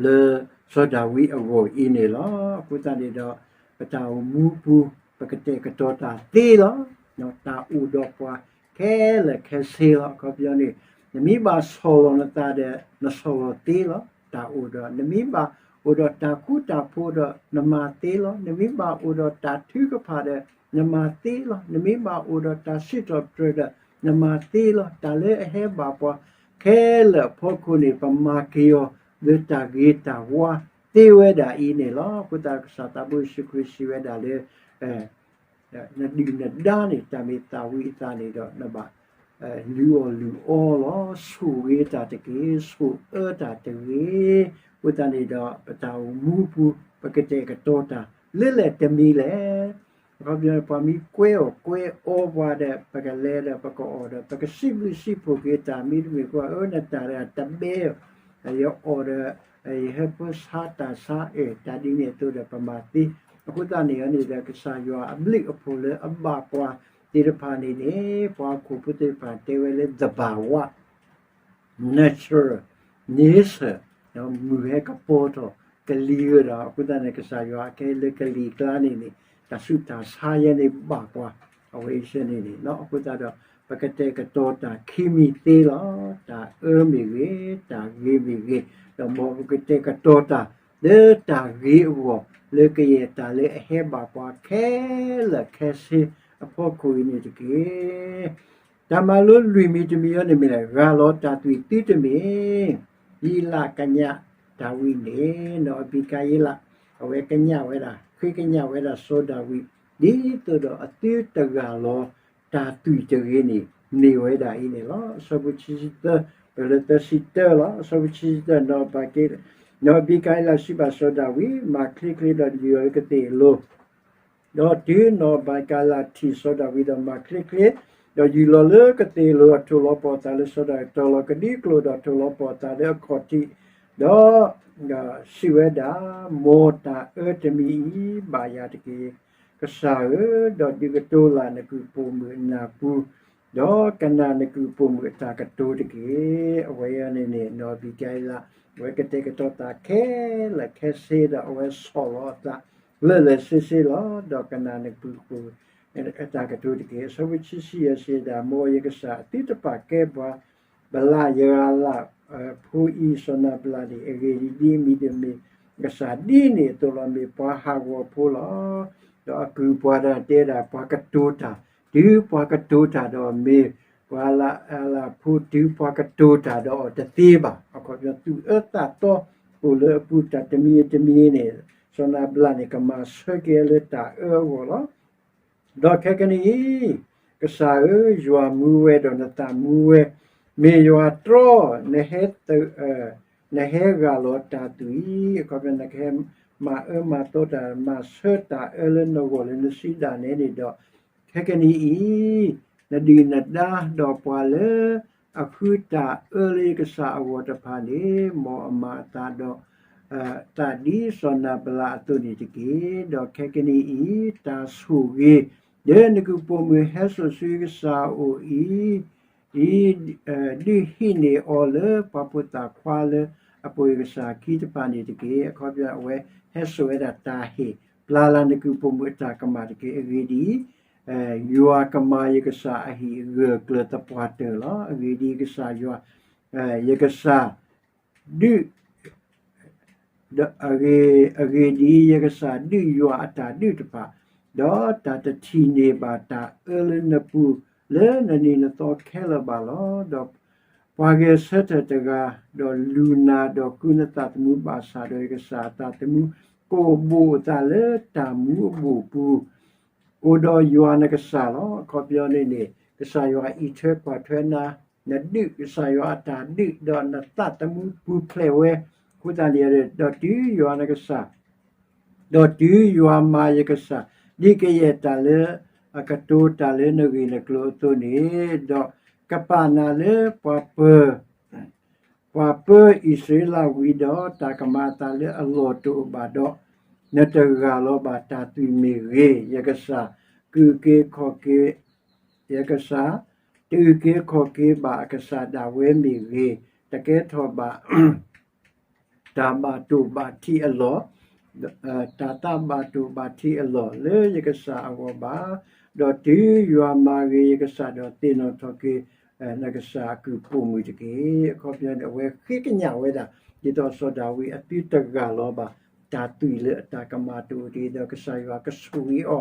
လၢစီၤဒၤဝံးအဂီၢ်အံၤန့ၣ်လီၤ. အဃိသတးန့ၣ်ဒီး ပတၢ်အိၣ်မူပူၤ ပကတဲာ်ကတီၤတၢ်သ့လီၤ. တၢ်အိၣ်ဒီးပှၤခဲလၢာ်ခဲဆ့လီၤ. အခီပညီန့ၣ် နမ့ၢ်ဘၣ်ဆီၣ်လီၤနသးဒီး နဆီၣ်လီၤသ့လီၤ. တၢ်အိၣ်ဒီး နမ့ၢ်ဘၣ်အိၣ်ဒီးတၢ်ဃူတၢ်ဖိးဒီး နမၤသ့လီၤ. နမ့ၢ်ဘၣ်အိၣ်ဒီးတၢ်ထုကဖၣ်ဒီး နမၤသ့လီၤ. နမ့ၢ်ဘၣ်အိၣ်ဒီးတၢ်စံးထီၣ်ပတြၢၤဒီး နမၤသ့လီၤ. တၢ်လၢအဟဲဘၣ်ပှၤခဲလၢာ်အဖီခိၣ်န့ၣ် ပမၤက့ၤအီၤလၢတၢ်ဂ့ၤတၢ်ဝါသ့ဝဲဒၣ်အံၤန့ၣ်လီၤ. အဃိသတးကစၢ်သးဘိယ့ၣ်ၡူးခရံာ်စံးဝဲဒၣ်လၢ နဒုၣ်နဒါန့ၣ် တၢ်မ့ၢ်သၣ်ဝံၤအသးန့ၣ်ဒီး နဘၣ်လုၢ်အီၣ်လုၢ်အီလီၤ. ဆိၣ်ဂ့ၤတၢ်တက့ၢ်. ဆိၣ်အၢတၢ်တဂ့ၤ. အဃိသတးန့ၣ်ဒီး ပတၢ်အိၣ်မူပူၤ ပကတဲာ်ကတီၤတၢ် လၢလဲၣ်တမံၤလဲၣ်. အခီပညီ ပှၤမ့ၢ်ကွဲအီၣ်ကွဲအီပှၤဒီး ပကလဲၤဒီးပကအီၣ်ဒီး ပကစံးဘျုးစံးဖှိၣ်က့ၤတၢ်မံၤတမံၤ ကွၢ်အၢ နတၢ်တဘဲအီၤ ယအီၣ်ဒီး ယဟဲဖိဆါတၢ်ဆါ အၢ တၢ်ဒ်န့ၣ်အသိးဒီးပမၤသ့. အဃိသတးန့ၣ်န့ၣ်ဒီး ကစၢ်ယွၤအဘျုးအဖှိၣ်လၢအဘၣ်ပှၤသ့ၣ်တဖၣ်န့ၣ်န့ၣ် ပှၤဟီၣ်ခိၣ်ဖိသ့ၣ်တဖၣ်တဲဝဲလၢ သဘာဝ natural nature မုၢ်ဟဲကပီၤထီၣ် ကလံၤဝဲဒီး အဃိသတးန့ၣ် ကစၢ်ယွၤအကဲလၢကလံၤကျါန့ၣ်န့ၣ် တၢ်ဆူးတၢ်ဆါယဲန့ၣ်ဘၣ်ပှၤ အဝဲအံၤန့ၣ်န့ၣ် အဃိသတးဒီး ပကတဲာ်ကတီၤတၢ်ခံမံၤသ့လီၤ. တၢ်အၢမ့ၢ်ဂ့ၤ, တၢ်ဂ့ၤမ့ၢ်ဂ့ၤ, ဒီးမ်ပကတဲာ်ကတီၤတၢ်လၢတၢ်ဂ့ၤအဂီၢ် လၢကယဲၢ်တၢ်လၢအဟဲဘၣ်ပှၤခဲလၢာ်ခဲဆ့အဖီခိၣ်အံၤန့ၣ်တက့ၢ်. တၢ်မၤလိလွံၢ်မံၤတမံၤအံၤန့ၣ်မ့ၢ် ဂၢ်လီၤတၢ်သွံၣ်သုတမ့ၢ် ယံးလးကညးဒၤဝံးန့ၣ် နီၢ်အဘံကၤယ့လး အဝဲကညးဝဲဒၣ် ဃ့ကညးဝဲဒၣ်စီၤဒၤဝံး ဒ်သိးဒီးအသုတဂၢ်လီၤတၢ်သွံၣ်တဂ့ၤန့ၣ် န့ၢ်ဝဲဒၣ်အံၤန့ၣ်လီၤ. အဆၢဖိဆံသၢ ပလၢသၢဆံတၢလီၤ. အဆၢဖိဆံသၢ နီၢ်အဘံကၤယ့လးစံးဘၣ်စီၤဒၤဝံး, မၤချ့ချ့ဒီးယူၤလီၤလၢကသ့ၣ်အလိၤ ဒီးတုၤနီၢ်အဘံကၤယ့လးထံၣ်စီၤဒၤဝံးဒီးမၤချ့ချ့, ဒီးယူၤလီၤလၢကသ့ၣ်အလိၤ ဒီးထိၣ်လီၤပှီၢ်သးလၢစီၤဒၤဝံး, တီၤလီၤကဒံကျိာ် ဒီးထိၣ်လီၤပှီၢ်သးလၢအခီၣ်ထံး, ဒီးစံးဝဲဒၣ်, မ်တၢ်အၢတမံၤအံၤဘၣ်ယၤတက့ၢ်, ကစၢ်ဧၢ, ဒီးဒုးကတိၤလၢ်နကုၢ်ပိာ်မုၣ်အနၢ်ပူၤ, ဒီးကနၣ်နကုၢ်ပိာ်မုၣ်အတၢ်ကတိၤတက့ၢ်. အဝဲအံၤန့ၣ်န့ၣ် နီၢ်အဘံကၤယ့လး အဝဲကတဲာ်ကတီၤသးခဲလၢာ်ခဲဆ့ဒီး အဝဲဆီၣ်လီၤအသး လၢာ်လၢာ်ဆ့ဆ့လီၤ. ဒီးကနၣ်နကုၢ်ပိာ်မုၣ်အတၢ်ကတိၤတက့ၢ်. အဆၢဖိဆံဆံယဲၢ်စံးဝဲဒၣ်, မ်ယကစၢ်အသုတဖၣ်ကဲပှၤ ဘလၣ်ယဂၤလၢဖိအံၤစီၤနၤဘလးန့ၣ် အဂ့ၢ်ဒ်အံၤ, မ့တမ့ၢ်ကစၢ်ဒ်န့ၣ်အသိးလီၤ. မ့ၢ်ပှၤဟးဂီၤဖိလီၤ. ဒီးအကုၢ်ပှၤတၢ်တဲဒၣ် ပှၤကတိၤတၢ်, တုၤပှၤကတိၤတၢ်ဒီးမ့ၢ် ပှၤလၢအလၢ်ဖိတုၤပှၤကတိၤတၢ်ဒီးအီၤတသ့ဘၣ်. အခီပညီသူၣ်အၢသးတီအိၣ်လၢအပူၤ တၢ်တမံၤတမံၤန့ၣ် စီၤနၤဘလးန့ၣ် ကမၤဆၢက့ၤလၢတၢ်အၢအဂီၢ်လီၤ. ဒီးခဲကနံၣ်အံၤ, ကစၢ်ဧၢ, ယွၤမူဝဲဒီးနသးမူဝဲ, မ့ၢ်ယွၤတြီ နဟဲဂၢ်လီၤတၢ်သွံၣ်, အခီပညီနကဟဲမၤအၢမၤသီတၢ် မၤဆၢတၢ်အၢလၢနဂီၢ်လၢနစုဒၣ်နဲန့ၣ်ဒီး, ခဲကနံၣ်အံၤ, နဒုၣ်နဒါဒီးပှၤလၢအဃုတၢ်အၢလၢယကစၢ်အဂီၢ်တဖၣ်န့ၣ်, မ်အမၤအသးဒီး သးဒ်စီၤနၤဘလးအသိးန့ၣ်တက့ၢ်. ဒီးခဲကနံၣ်အံၤ, တၢ်ဆိၣ်ဂ့ၤ လၢနကုၢ်ပိာ်မုၣ်ဟဲစိာ်ဆူယကစၢ်အအိၣ်အံၤ, အံၤ, ဒုးဟံးန့ၢ်အီၤလၢပှၤဖိသၣ်ခွါလၢအပိာ်ယကစၢ်အခံတဖၣ်န့ၣ်တက့ၢ်. အခီပညီအဝဲဟဲစိာ်ဝဲဒၣ်တၢ်ဟ့ၣ် ပျၢ်လၢ်နကုၢ်ပိာ်မုၣ်အတၢ်ကမၣ်တက့ၢ်. အဂ့ၢ်ဒ်အံၤ, ယွၤကမၤယကစၢ်အဟံၣ်ဂၢၢ်ကျၢၤသပှၢ်တၢၢ်လီၤ. အဂ့ၢ်ဒ်အံၤ, ကစၢ်ယွၤ, ယကစၢ် ဒုး, အဂ့ၢ်ဒ်အံၤ, ယကစၢ်ဒုးယွၤအတၢ်ဒုးတဖၣ်, ဒီးတၢ်တထံၣ်န့ၢ်ဘၣ်တၢ်အၢလၢနပူၤလၢနနံၤနသီခဲလၢာ်ဘၣ်လီၤ. ဒီးပှၤဂဲၤဆၢထၢၣ်တဂၤ, ဒီးလူၤနၤဒီးဃုနသးသမူဘၣ်ဆၣ်ဒီး ယကစၢ်အသးသမူ ကအိၣ်ဘူးအသးလၢတၢ်မူအဘူးအပူၤ အိၣ်ဒီးယွၤနကစၢ်လီၤ. အခီပညီန့ၣ်န့ၣ် ကစၢ်ယွၤအံးထွဲကွၢ်ထွဲနၤ, နဒုးကစၢ်ယွၤအတၢ်ဒုး ဒီးနသးသမူပူၤဖျဲးဝဲ, အဃိသတးန့ၣ် ဒီးတုၤယွၤနကစၢ်, ဒီးတုၤယွၤမၤယကစၢ် ဒ်ကယဲၢ်တၢ်လၢအကတိၤတၢ်လၢနဂ့ၢ်နကျိၤအသိးန့ၣ်, ဒီးကပာ်နၤလၢပှၤပၢၤ ပှၤပၢၤအံၣ်စရ့လးဝံၤဒီး တၢ်ကမၤအသးလၢအလီၢ်တအိၣ်ဘၣ်ဒီး, နတဂၢ်လီၤဘၣ်တၢ်သွံၣ်မ့ၢ်ဂ့ၤ, ယကစၢ်ကအုၣ်က့ၤခီၣ်က့ၤ, ယကစၢ် တအုၣ်က့ၤခီၣ်က့ၤဘၣ်အကစၢ်ဒၣ်ဝဲမ့ၢ်ဂ့ၤ, တကဲထီၣ်ဘၣ် တၢ်ဘၣ်တိၢ်ဘၣ်ထံးအလီၢ်, တၢ်သးဘၣ်တိၢ်ဘၣ်ထံးအလီၢ်လၢယကစၢ်အဂီၢ်ဘၣ်, ဒီးတုၤယွၤမၤဂ့ၤယကစၢ်ဒီးသ့ၣ်နီၣ်ထီၣ်က့ၤ နကစၢ်အကုၢ်ပိာ်မုၣ်တက့ၢ်. အခီပညီန့ၣ် အဝဲဃ့ကညးဝဲဒၣ် ဒ်သိးစီၤဒၤဝံးအသုတဂၢ်လီၤဘၣ် တၢ်သွံၣ်လၢအတၢ်ကမၤတအိၣ်တဂ့ၤ ဒီးကစၢ်ယွၤကဆိၣ်ဂ့ၤအီၤ,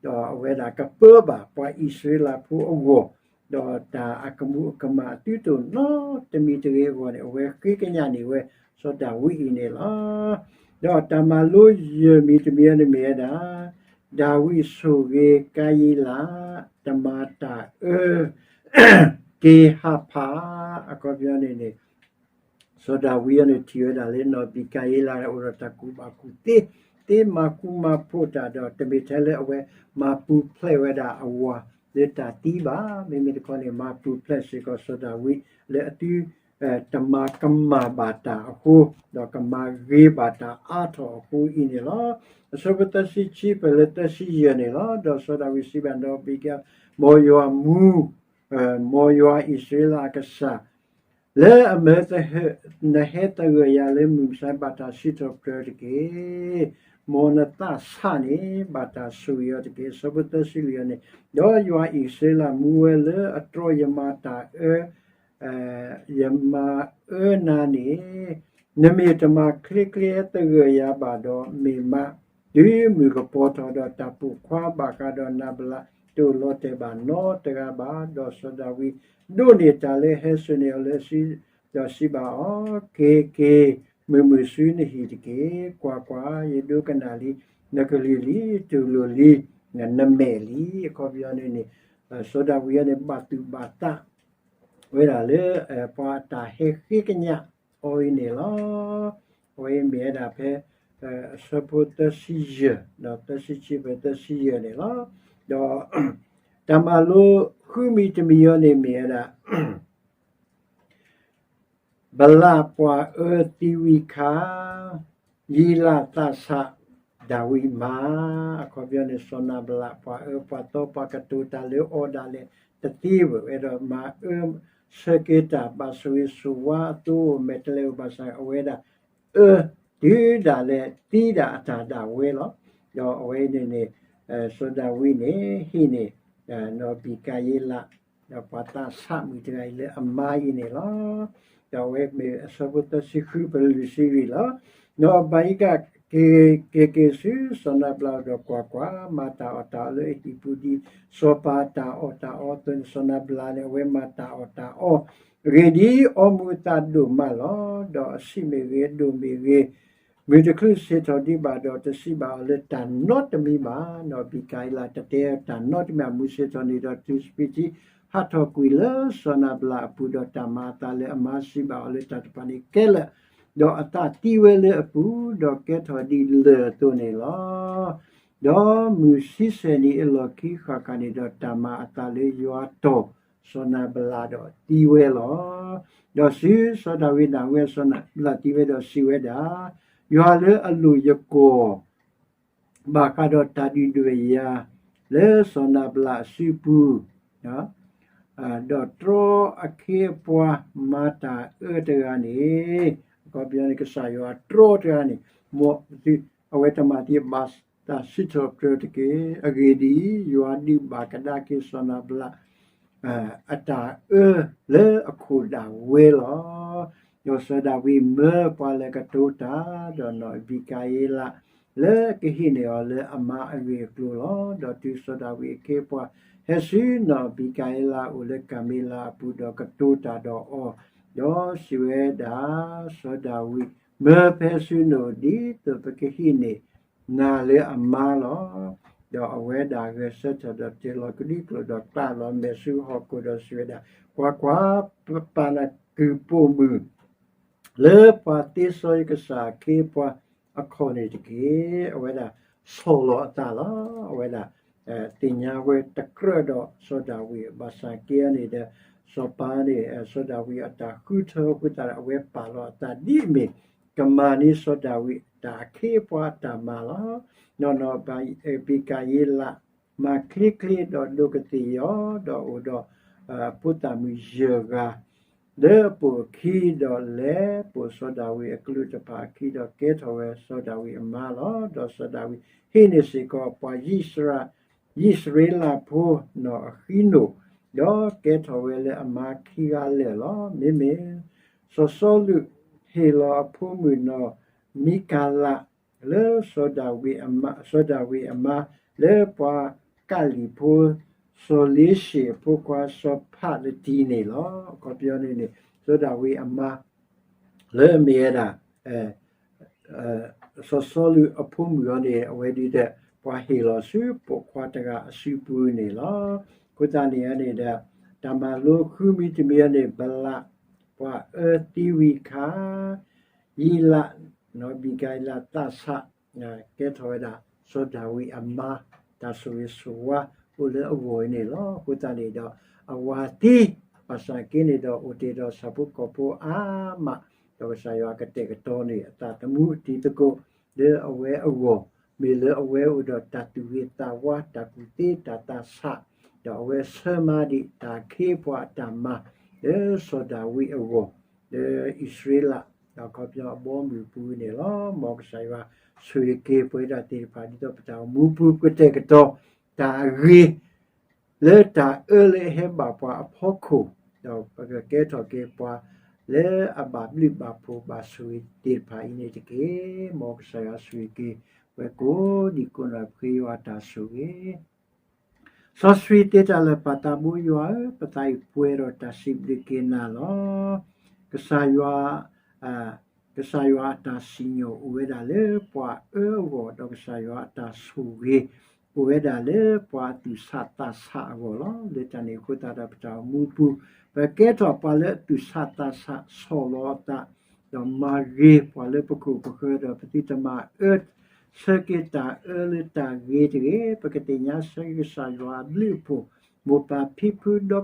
ဒီးအဝဲဒၣ်ကပၢဘၣ်ပှၤအံၣ်စရ့လးဖိအဂီၢ်, ဒီးတၢ်အကမူးအကမၣ်အသုတအိၣ်နီတမံၤတဂ့ၤအဂီၢ်န့ၣ် အဝဲဃ့ကညးန့ၢ်ဝဲ စီၤဒၤဝံးအံၤန့ၣ်လီၤ. ဒီးတၢ်မၤလိယဲၢ်မံၤတမံၤအံၤန့ၣ်မ့ၢ်ဝဲဒၣ် ဒၤဝံးဆိၣ်ဂ့ၤကၤယံလး တမၤတၢ်အၢ က့ၤဟးဖး, အခီပညီန့ၣ်န့ၣ် စီၤဒၤဝံးအံၤန့ၣ်ထံၣ်ဝဲဒၣ်လၢနီၢ်ဘံကၤယံလးန့ၣ် အိၣ်ဒီးတၢ်ကူၣ်ဘၣ်ကူၣ်သ့, သ့မၤကူမၤဖိးတၢ်ဒီး တမ့ၢ်ထဲလၢအဝဲမၤပူၤဖျဲးဝဲဒၣ်အဝၤလၢတၢ်သံဘၣ်, မ့မ့ၢ်တခီန့ၣ် မၤပူၤဖျဲးစ့ၢ်ကီးစီၤဒၤဝံးလၢအသု တမၤကမၣ်ဘၣ်တၢ်အဃိ, ဒီးကမၤဂ့ၤဘၣ်တၢ်အါထီၣ်အဃိအံၤန့ၣ်လီၤ. အဆၢဖိသၢဆံခံဖဲလၢသၢဆံယဲၢ်န့ၣ်လီၤ. ဒီးစီၤဒၤဝံးစံးဘၣ်နီၢ်ဘံကၤ, မ်ယွၤမူ, မ်ယွၤအံၣ်စရ့လးအကစၢ် လၢအမၢ နဟဲသဂၢၢ်ယၤလၢမုၢ်မဆါ ဘၣ်တၢ်စံးထီၣ်ပတြၢၤတက့ၢ်. မ်နသးဆးန့ၣ် ဘၣ်တၢ်ဆိၣ်ဂ့ၤအီၤတက့ၢ်. အဆၢဖိသၢဆံလွံၢ်အံၤန့ၣ်, ဒီးယွၤအံၣ်စရ့လးမူဝဲလၢအတြီယမၤတၢ်အၢ ယမၤအၢနၤန့ၣ်, နမ့ၢ်တမၤချ့ချ့သဂၢၢ်ယၤဘၣ်ဒီး မ့ၢ်မး တုၤမုၢ်ကပီၤထီၣ်ဒီး တၢ်ပိာ်ခွါဘၣ်ဃးဒီးနၤဘလး တအိၣ်လီၤတဲာ်ဘၣ်နီတဂၤဘၣ်. ဒီးစီၤဒၤဝံးဒိးန့ၢ်တၢ်လၢဟဲစိာ်န့ၢ်အီၤလၢအစု, ဒီးစံးဘၣ်အီၤ, က့ၤက့ၤ, မုာ်မုာ်ဆူနဟံၣ်တက့ၢ်. ကွၢ်ကွၢ်, ယဒိကနၣ်လံ, နကလုၢ်လံ, တူၢ်လိာ်လံ, နမဲာ်လံ. အခီပညီန့ၣ်န့ၣ်, စီၤဒၤဝံးအံၤန့ၣ် ဘၣ်သူၣ်ဘၣ်သး ဝဲဒၣ်လၢ ပှၤအတၢ်ဟဲဃ့ကညးအီၤအံၤန့ၣ်လီၤ. အဝဲအံၤမ့ၢ်ဝဲဒၣ်ဖဲ အဆၢဖိသၢဆံယဲၢ် ဒီးသၢဆံခံဖဲသၢဆံယဲၢ်န့ၣ်လီၤ. ဒီး တၢ်မၤလိဃုမံၤတမံၤအံၤန့ၣ်မ့ၢ်ဝဲဒၣ် ဘလးပှၤအၢသံဝံၤအခါ, ယံလးသးဆးဒၤဝံးမး. အခီပညီန့ၣ် စီၤနၤဘလးပှၤအၢပှၤသီ ပှၤကတိၤတၢ်လၢအီၤဒၣ်လဲာ်တသ့ဘၣ်, အဲၣ်ဒိးမၤအၢဆၢက့ၤတၢ် ဘၣ်ဆိၣ်ဂ့ၤဆိၣ်ဝါအသိ မဲာ်တဲးလဲးအိၣ်ဘၣ်ဆၣ် အဝဲဒၣ်အၢ တုၤဒၣ်လဲာ်သံဒၣ်အတၢ်ဒၣ်ဝဲလီၤ. ဒီးအဝဲန့ၣ်န့ၣ် စီၤဒၤဝံးန့ၣ် ဟံးန့ၢ် နီၢ်ဘံကၤယ့လး ဒီးပှၤသးဆးမုၣ်တဂၤအံၤလၢအမါအံၤန့ၣ်လီၤ. ဒီးအဝဲမ့ၢ်အဆၢဖိသၢဆံဃုဖဲလၢလွံၢ်ဆံလွံၢ်လီၤ. နီၢ်ဘံကၤ က့ၤက့ၤဆူစီၤနၤဘလးအအိၣ်ဒီးကွၢ်ကွၢ်, မၤတၢ်အီၣ်တၢ်အီလၢအဟံၣ်ပူၤဒ်စီၤပၤအတၢ်အီၣ်တၢ်အီအသိးန့ၣ်, စီၤနၤဘလးန့ၣ် အဝဲမၤတၢ်အီၣ်တၢ်အီ, အဂ့ၢ်ဒ်အံၤ, အီမူၤအသးဒိၣ်မးလီၤ. ဒီးအဆံးမ့ၢ်ဂ့ၤ, အဒိၣ်မ့ၢ်ဂ့ၤ, မုၢ်တချုးဆ့ၣ်ထီၣ်ဒံးဘၣ်ဒီး တစံးဘၣ်အီၤလၢတၢ်နီတမံၤဘၣ်. နီၢ်ဘံကၤအ့လးတတဲတၢ်နီတမံၤ, အမူၤဆ့ၣ်ထီၣ်န့ၣ်ဒီး တုၤစပံးထံဟးထီၣ်ကွံာ်လၢစီၤနၤဘလးအပူၤ, ဒီးတၢ်မၤအသးလၢအမါစံးဘၣ်အီၤလၢတၢ်တဖၣ်န့ၣ်ခဲလၢာ်, ဒီးအသးသံဝဲလၢအပူၤ, ဒီးကဲထီၣ်ဒ်လၢၢ်အသိးန့ၣ်လီၤ. ဒီးမုၢ်ဆံဆဲၣ်နံၤအလီၢ်ခံဃၣ်ဃၣ်န့ၣ်ဒီး တၢ်မၤအသးလၢယွၤတီၢ်စီၤနၤဘလးဒီးသံဝဲလီၤ. ဒီးဆူစီၤဒၤဝံးနၢ်ဟူဝဲစီၤနၤဘလးသံဝဲဒီးစံးဝဲဒၣ်, ယွၤလၢအလိာ်ယကိာ် ဘၣ်ဃးဒီးတၢ်ဒုၣ်ဒွဲၣ်ယၤ လၢစီၤနၤဘလးအစုပူၤ, ဒီးတြီအခ့အပှၤမၤတၢ်အၢတဂၤန့ၣ်, အခီပညီန့ၣ် ကစၢ်ယွၤတြီတဂၤန့ၣ်, မ်အဝဲတမၤသံဘၣ်တၢ်စံးထီၣ်ပတြၢၤတက့ၢ်. အဂ့ၢ်ဒ်အံၤ, ယွၤဒုးဘၣ်ကဒါက့ၤစီၤနၤဘလး အတၢ်အၢလၢအခိၣ်ဒၣ်ဝဲလီၤ. ဒီးစီၤဒၤဝံးမၢပှၤလၢကတိၤတၢ်, ဒီးနီၢ်အဘံကၤအ့လး လၢကဟံးန့ၢ်အီၤလၢအမါအဂ့ၢ်အကျိၤလီၤ. ဒီးတုၤစီၤဒၤဝံးအခ့အပှၤဟဲဆူနီၢ်အဘံကၤအ့လးအအိၣ်လၢကၤမ့လးအပူၤ, ဒီးကတိၤတၢ်ဒီးအီၤ, ဒီးစံးဝဲဒၣ်, စီၤဒၤဝံး, မၢဖဲဆူနအိၣ်ဒ်သိးပကဟံးန့ၢ် နၤလၢအမါလီၤ. ဒီးအဝဲဒၣ်ဂဲၤဆၢထၢၣ်ဒီးတ့ၢ်လီၤကဒံကလိာ်ဒီးကျးလီၤမဲာ်ဆူဟီၣ်ခိၣ်ဒီးစံးဝဲဒၣ်, ကွၢ်ကွၢ်, ပပာ်နကုၢ်ပိာ်မုၣ် လၢပှၤသ့စီယကစၢ်အခ့အပှၤအခီၣ်န့ၣ်တက့ၢ်. အဝဲဒၣ်ဆီၣ်လီၤအသးလီၤ. အဝဲဒၣ် သ့ၣ်ညါဝဲတကြၢးဒီးစီၤဒၤဝံး ဘၣ်ဆၣ်က့န့ၣ်ဒီး စီၤပၤန့ၣ် စီၤဒၤဝံးအတၢ်ဃုထၢအဃိသတးဒီး အဝဲပာ်လီၤအသးဒ်အမ့ၢ် ကမၤန့ၢ်စီၤဒၤဝံးတၢ်အခ့အပှၤအတၢ်မၤလီၤ. နီၢ်နီၢ်ဘံကၤအ့လး မၤချ့ချ့ဒီးဒိးကသ့ၣ်အီၤ, ဒီးအိၣ်ဒီး ဖိသၣ်မုၣ်ယဲၢ်ဂၤ လၢအပိာ်အခံ, ဒီးလဲၤပိာ်စီၤဒၤဝံးအကလူးတဖၣ်အခံ, ဒီးကဲထီၣ်ဝဲစီၤဒၤဝံးအမါလီၤ. ဒီးစီၤဒၤဝံးဟံးန့ၢ်စ့ၢ်ကီးပှၤ ယံးစရ့လးဖိနီၢ်အဃံနိၣ်, ဒီးကဲထီၣ်ဝဲလၢအမါခံဂၤလၢာ်လီၤ. မ့မ့ၢ်စီၤစီလူးဟ့ၣ်လီၤအဖိမုၣ်နီၢ်မံကၤလး လၢစီၤဒၤဝံးအမါ, စီၤဒၤဝံးအမါ လၢပှၤကးလံၣ်ဖိ စီၤလ့ၡ့ၣ်အဖိခွါစီၤဖးလတံန့ၣ်လီၤ. အခီပညီန့ၣ်န့ၣ် စီၤဒၤဝံးအမါ လၢအမ့ၢ်ဝဲဒၣ် စီၤစီလူးအဖိမုၣ်အီၤန့ၣ် အဝဲဒ်ဒီး ပှၤဟ့ၣ်လီၤဆူပိာ်ခွါတဂၤအစုပူၤန့ၣ်လီၤ. အဃိသတးန့ၣ်န့ၣ်ဒီး တၢ်မၤလိဃုမံၤတမံၤအံၤန့ၣ် ဘလးပှၤအၢသံဝံၤအခါ ယံးလး နီၢ်ဘံကၤအ့လးသးဆး ကဲထီၣ်ဝဲဒၣ် စီၤဒၤဝံးအမါ တၢ်ဆိၣ်ဂ့ၤဆိၣ်ဝါအိၣ်လၢအဂီၢ်အံၤန့ၣ်လီၤ. အဃိသတးန့ၣ်ဒီး အဝၤသံ ဘၣ်ဆၣ်က့န့ၣ်ဒီး အိၣ်တ့ၢ်ဒီးဆၣ်ဖိကီၢ်ဖိအါမး, ဒီးကစၢ်ယွၤကတဲာ်ကတီၤန့ၢ်အသးသမူအတံၤသကိး လၢအဝဲအဂီၢ်, မ့ၢ်လၢအဝဲအိၣ်ဒီးတၢ်သူၣ်ဂ့ၤသးဝါ တၢ်ကူၣ်သ့ တၢ်သးဆး, ဒီးအဝဲဆၢမါဒံးတၢ်အခ့အပှၤအတၢ်မၤ လၢစီၤဒၤဝံးအဂီၢ်, လၢအံၣ်စရ့လး ဒီးအခီပညီအဘီအမုၢ်အပူၤန့ၣ်လီၤ. မ်ကစၢ်ယွၤဆိၣ်ဂ့ၤက့ၤပဝဲဒၣ်သ့ၣ်တဖၣ် ဒ်သိးပတၢ်အိၣ်မူပူၤ ကတဲာ်ကတီၤတၢ်အဂ့ၤ လၢတၢ်အၢလၢအဟဲဘၣ်ပှၤအဖီခိၣ်, ဒီးပကကဲထီၣ်က့ၤပှၤလၢအဘၣ်ဘျုးဘၣ်ဖှိၣ်ဘၣ်ဆိၣ်ဂ့ၤသ့ၣ်တဖၣ်အံၤန့ၣ်တက့ၢ်. မ်ကစၢ်ယွၤဆိၣ်ဂ့ၤက့ၤ ပဝဲကိးဒံကိးနီၢ် ပဃ့ယွၤအတၢ်ဆိၣ်ဂ့ၤ စီဆှံသ့တၢ်လၢာ် ပၢ်သးဘိယွၤဧၢ, ပသးအံၤပှဲၤဒီးတၢ်စံးဘျုးက့ၤနၤလီၤ. ကစၢ်ယွၤ, ကစၢ်ယွၤအတၢ်စံၣ်ညီၣ်အိၣ်ဝဲဒၣ်လၢပှၤအၢအဂီၢ်, ဒီးကစၢ်ယွၤအတၢ်ဆိၣ်ဂ့ၤ အိၣ်ဝဲဒၣ်လၢပှၤအသူၣ်ဆးသးဆးအဂီၢ်လီၤ. လၢတၢ်န့ၣ်အဃိသတးဒီး ပတၢ်အိၣ်မူပူၤ ပကဲထီၣ်ပှၤလၢအသူၣ်ဆးသးဆး ဆီၣ်လီၤအသး ဒီးမၤဂ့ၤပှၤလၢပခိၣ်ပဃၢၤဒီး ပသုတမၤအၢ ဆၢက့ၤတၢ်အၢလၢတၢ်ဂ့ၤတဂ့ၤ, ပကသ့ၣ်ညါဆၢက့ၤကစၢ်ယွၤအဘျုးအဖှိၣ်, မိၢ်ပၢ်ဖံဖုဒီပုၢ်ဒီ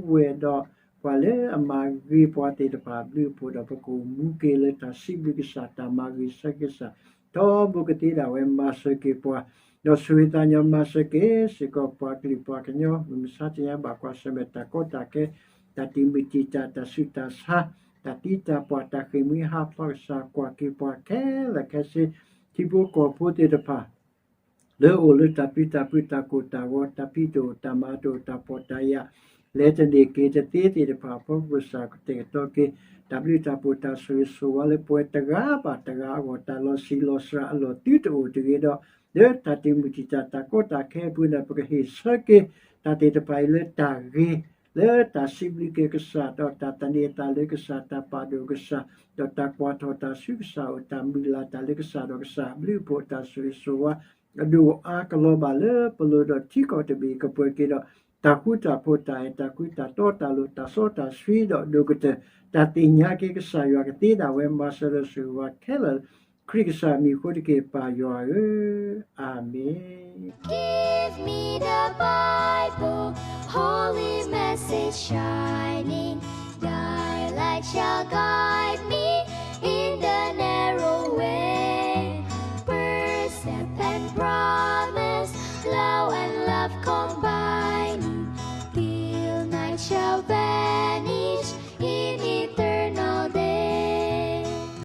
ဝဲၢ်ဒီး ပှၤလၢအမၤဂ့ၤပှၤသ့ၣ်တဖၣ်အဘျုးအဖှိၣ်ဒီး ပကအိၣ်မူက့ၤလၢတၢ်စံးဘျုးကစၢ် တၢ်မၤဂ့ၤဆၢက့ၤကစၢ် ထီဘိကသ့ဒၣ်ဝဲမၤစၢၤက့ၤပှၤ, ဒီးဆိၣ်ဂ့ၤသးညီမၤစၢၤက့ၤစ့ၢ်ကီးပှၤကလုာ်ပှၤကညီ မုၢ်မဆါတနံၤအံၤ ဘၣ်ကွၢ်ဆၢၣ်မဲာ်တၢ်ကီတၢ်ခဲ တၢ်တံာ်မုၢ်တံာ်တာ် တၢ်ဆူးတၢ်ဆါ တၢ်သံတၢ်ပှၢ် တၢ်ဃ့ၢ်မှံဟးဖျိး ကစၢ်ကွၢ်က့ၤပှၤခဲလၢာ်ခဲဆ့ ထံဖိကီၢ်ဖိသ့ၣ်တဖၣ် လၢအိၣ်လၢတၢ်ပျံၤတၢ်ဖုး တၢ်ကိၢ်တၢ်ဂီၤ တၢ်ဖံးတအိၣ် တၢ်မၤတအိၣ် တၢ်ဖှီၣ်တၢ်ယာ် လဲၤတန့ၢ်က့ၤတသ့သ့ၣ်တဖၣ်အဖီခိၣ် ကစၢ်ကတဲာ်ကတီၤက့ၤ တၢ်ဘျုးတၢ်ဖှိၣ်တၢ်ဆိၣ်ဂ့ၤဆိၣ်ဝါလၢပဝဲတဂၤဘၣ်တဂၤအဂီၢ် တၢ်လီၤဆံးလီၤစှၤအလီၢ်သုတအိၣ်တဂ့ၤဒီး လၢတၢ်တံာ်မုၢ်တံာ်တာ်တၢ်ကီတၢ်ခဲအပူၤန့ၣ် ပကဟ့ၣ်ဆၢက့ၤ တၢ်သ့ၣ်တဖၣ်အံၤလၢတၢ်ဂ့ၤ လၢတၢ်စံးဘျုးက့ၤကစၢ် ဒီးတၢ်သန့ၤအသးလၢကစၢ် တၢ်ပာ်ဒိၣ်ကစၢ် ဒီးတၢ်ကွၢ်ထီၣ်တၢ်ဆူကစၢ်အအိၣ် တၢ်မုၢ်လၢ်တၢ်လၢကစၢ် ဒီးကစၢ်အဘျုးအဖှိၣ်အတၢ်ဆိၣ်ဂ့ၤဆိၣ်ဝါ အဒိၣ်အါကလီၤဘၣ်လၢပလိၤဒီးထံကီၢ်တဘ့ၣ်ကပှဲၤက့ၤဒီး တၢ်ဃူတၢ်ဖိး တၢ်အဲၣ်တၢ်ကွံ တၢ်တီတၢ်လိၤ တၢ်စီတၢ်ဆှံဒီးဒိၣ်ကတၢၢ် တၢ်သ့ၣ်ညါက့ၤကစၢ်ယွၤကသ့ဒၣ်ဝဲ မၤစၢၤဒီးဆိၣ်ဂ့ၤဝဲခဲလၢာ် ခရံာ်ကစၢ်မံၤအဃိတက့ၢ် ပၢ်ယွၤဧၢ, အၤမ့ၣ်. Give me the Bible, holy message shining, thy light shall guide me in the